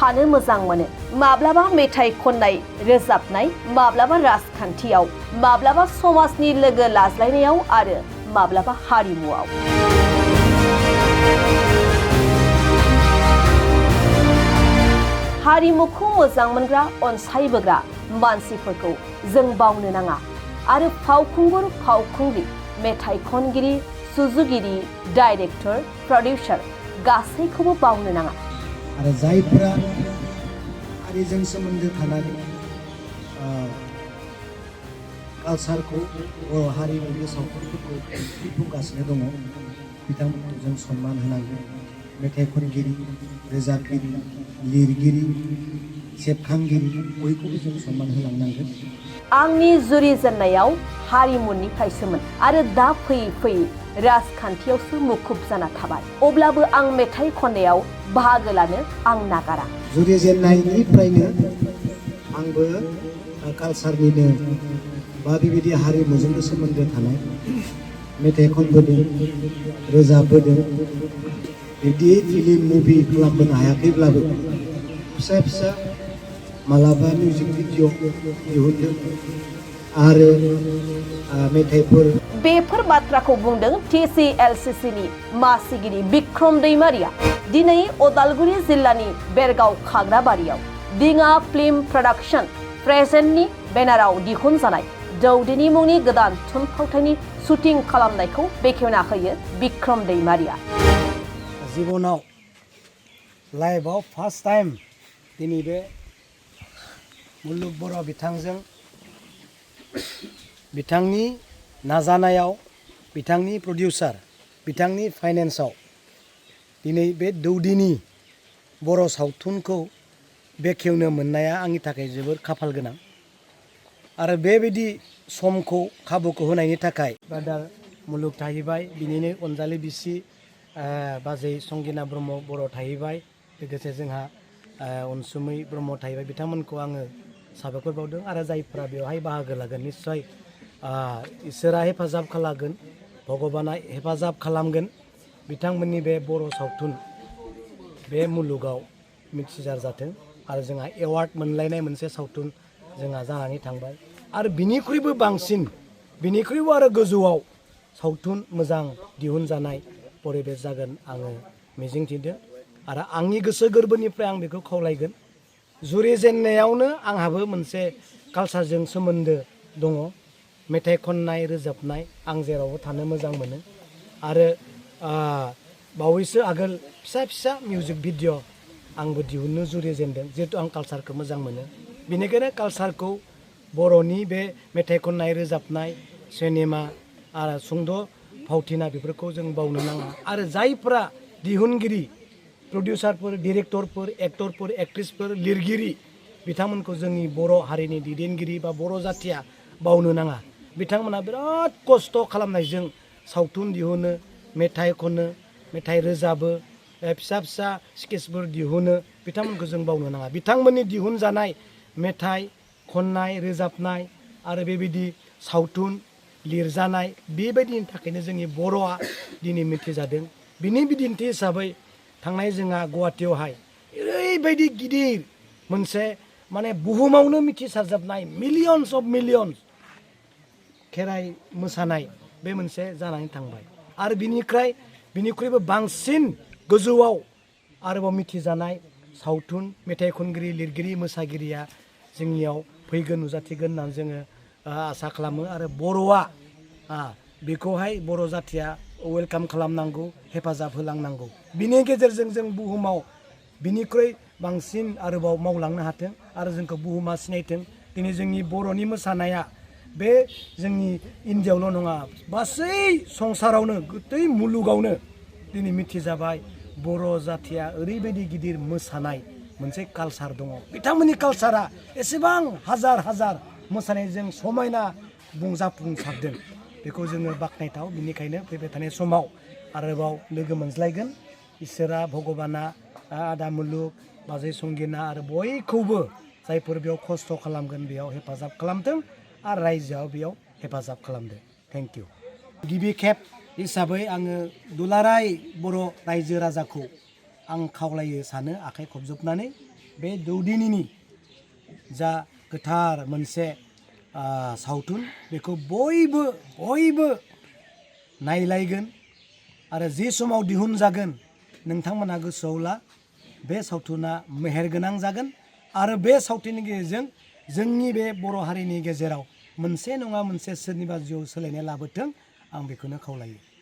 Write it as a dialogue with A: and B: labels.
A: थानो मोजां मोनो माब्लाबा मेथाइ खननाय रोजाबनाय माब्लाबा राजखान्थियाव माब्लाबा समाजनि लोगो लाज्लायनायाव आरो माब्लाबा हारिमुआव हारिमुखौ मोजां मोनग्रा अनसायबोग्रा मानसिफोरखौ जों बावनो नाङा आरो फावखुंगुर फावखुंग्रि मेथाइ खनगिरि सुजुगिरि डाइरेक्टर प्रडिउसार गासैखौबो बावनो नाङा
B: आरो जायफोरा हारिजों सोमोन्दो थानानै कालचारखौ बर' हारिमुनि सावथुनफोरखौ दिन्थिफुंगासिनो दङ बिथांमोनखौ जों सनमान होनांगोन मेथाइ खनगिरि रोजाबगिरि लिरगिरि सेबखांगिरि बयखौबो जों सनमान होलांनांगोन
A: आंनि जुरिजेननायाव हारिमुनिफ्रायसोमोन आरो दा फैयै फैयै राजखान्थियावसो मुखुब जाना थाबाय अब्लाबो आं मेथाइ खननायाव बाहागो लानो आं नागारा
B: जुरिजेननायनिफ्रायनो आंबो कालचारनिनो बा बेबायदि हारिमुजोंनो सोमोन्दो थानाय मेथाइ खनबोदों रोजाबबोदों बिदि फिल्म मुभि खालामबोनो हायाखैब्लाबो फिसा फिसा मालाबा मिउजिक भिडिअ दिहुनदों आरो मेथाइफोर
A: बेफोर बाथ्राखौ बुंदों TCLCCनि मासिगिरि बिक्रम दैमारिया दिनै उदालगुरि जिल्लानि बेरगाव खाग्राबारियाव दिङा फिल्म प्रडाक्शन प्रेजेन्टनि बेनाराव दिहुनजानाय दौदिनि मुंनि गोदान थुनफावथायनि शुटिं खालामनायखौ बेखेवना होयो बिक्रम दैमारिया
B: जीवनाव लाइफआव फार्स्ट टाइम दिनै बे मुलुग बर' बिथांजों बिथांनि नाजानायाव बिथांनि प्रडिउसार बिथांनि फाइनेन्सआव दिनै बे दौदिनि बर' सावथुनखौ बेखेवनो मोननाया आंनि थाखाय जोबोर खाफाल गोनां आरो बेबायदि समखौ खाबुखौ होनायनि थाखाय ब्रादार मुलुग थाहैबाय बिनिनो अनजालि बिसि बाजै संगिना ब्रह्म बर' थाहैबाय लोगोसे जोंहा अनसुमै ब्रह्म थाहैबाय बिथांमोनखौ आङो साबायखर बावदों आरो जायफ्रा बेवहाय बाहागो लागोन निस्सय इसोरा हेफाजाब खालामगोन भगबाना हेफाजाब खालामगोन बिथांमोननि बे बर' सावथुन बे मुलुगाव मिथिसार जाथों आरो जोंहा एवार्ड मोनलायनाय मोनसे सावथुन जोंहा जानानै थांबाय आरो बिनिख्रुइबो बांसिन बिनिख्रुइबो आरो गोजौआव सावथुन मोजां दिहुनजानाय परिबेस जागोन आङो मिजिंथिदों आरो आंनि गोसो गोरबोनिफ्राय आं बेखौ खावलायगोन जुरिजेननायावनो आंहाबो मोनसे कालचारजों सोमोन्दो दङ मेथाइ खननाय रोजाबनाय आं जेरावबो थानो मोजां मोनो आरो बावैसो आगोल फिसा फिसा मिउजिक भिडिअ आंबो दिहुननो जुरिजेनदों जिहेतु आं कालचारखौ मोजां मोनो बेनिखायनो कालचारखौ बर'नि बे मेथाइ खननाय रोजाबनाय सिनेमा आरो सुंद' फावथिना बेफोरखौ जों बावनो नाङा आरो जायफ्रा दिहुनगिरि प्रडिउसारफोर डिरेक्टरफोर एक्टरफोर एक्ट्रिसफोर लिरगिरि बिथांमोनखौ जोंनि बर' हारिनि दैदेनगिरि बा बर' जाथिया बावनो नाङा बिथांमोना बिराद खस्थ' खालामनायजों सावथुन दिहुनो मेथाइ खनो मेथाइ रोजाबो फिसा फिसा स्केचफोर दिहुनो बिथांमोनखौ जों बावनो नाङा बिथांमोननि दिहुनजानाय मेथाइ खननाय रोजाबनाय आरो बेबायदि सावथुन लिरजानाय बेबायदिनि थाखायनो जोंनि बर'आ दिनै मिथिजादों बिनि बिदिन्थि हिसाबै थांनाय जोंहा गुवाहाटीयावहाय ओरैबायदि गिदिर मोनसे माने बुहुमावनो मिथिसारजाबनाय मिलियन्स अफ मिलियन्स खेराइ मोसानाय बे मोनसे जानानै थांबाय आरो बिनिख्रुइबो बांसिन गोजौआव आरोबाव मिथिजानाय सावथुन मेथाइ खनगिरि लिरगिरि मोसागिरिया जोंनियाव फैगोन नुजाथिगोन होननानै जोङो आसा खालामो आरो बर'आ बेखौहाय बर' जाथिया वेलकाम खालामनांगौ हेफाजाब होलांनांगौ बिनि गेजेरजों जों बुहुमाव बिनिख्रुइ बांसिन आरोबाव मावलांनो हाथों आरो जोंखौ बुहुमा सिनायथों दिनै जोंनि बर'नि मोसानाया बे जोंनि इन्डियायावल' नङा गासै संसारावनो गथै मुलुगावनो दिनै मिथिजाबाय बर' जाथिया ओरैबायदि गिदिर मोसानाय मोनसे कालचार दङ बिथांमोननि कालचारा एसेबां हाजार हाजार मोसानायजों समायना जाफुंसारदों बेखौ जोङो बाख्नायथाव बिनिखायनो फैबाय थानाय समाव आरोबाव लोगो मोनज्लायगोन इसोरा भगबाना आदा मुलुग बाजै संगिना आरो बयखौबो जायफोर बेयाव खस्थ' खालामगोन बेयाव हेफाजाब खालामथों आरो रायजोआव बेयाव हेफाजाब खालामदों थेंक इउ गिबि खेब हिसाबै आङो दुलाराय बर' रायजो राजाखौ आं खावलायो सानो आखाइ खबजोबनानै बे दौदिनिनि जा गोथार मोनसे सावथुन बेखौ बयबो नायलायगोन आरो जि समाव दिहुनजागोन नोंथांमोनहा गोसोआवला बे सावथुना मेहेरगोनां जागोन आरो बे सावथुननि गेजेरजों जोंनि बे बर' हारिनि गेजेराव मोनसे नङा मोनसे सोरनिबा जिउआव सोलायनाय लाबोथों आं बेखौनो खावलायो।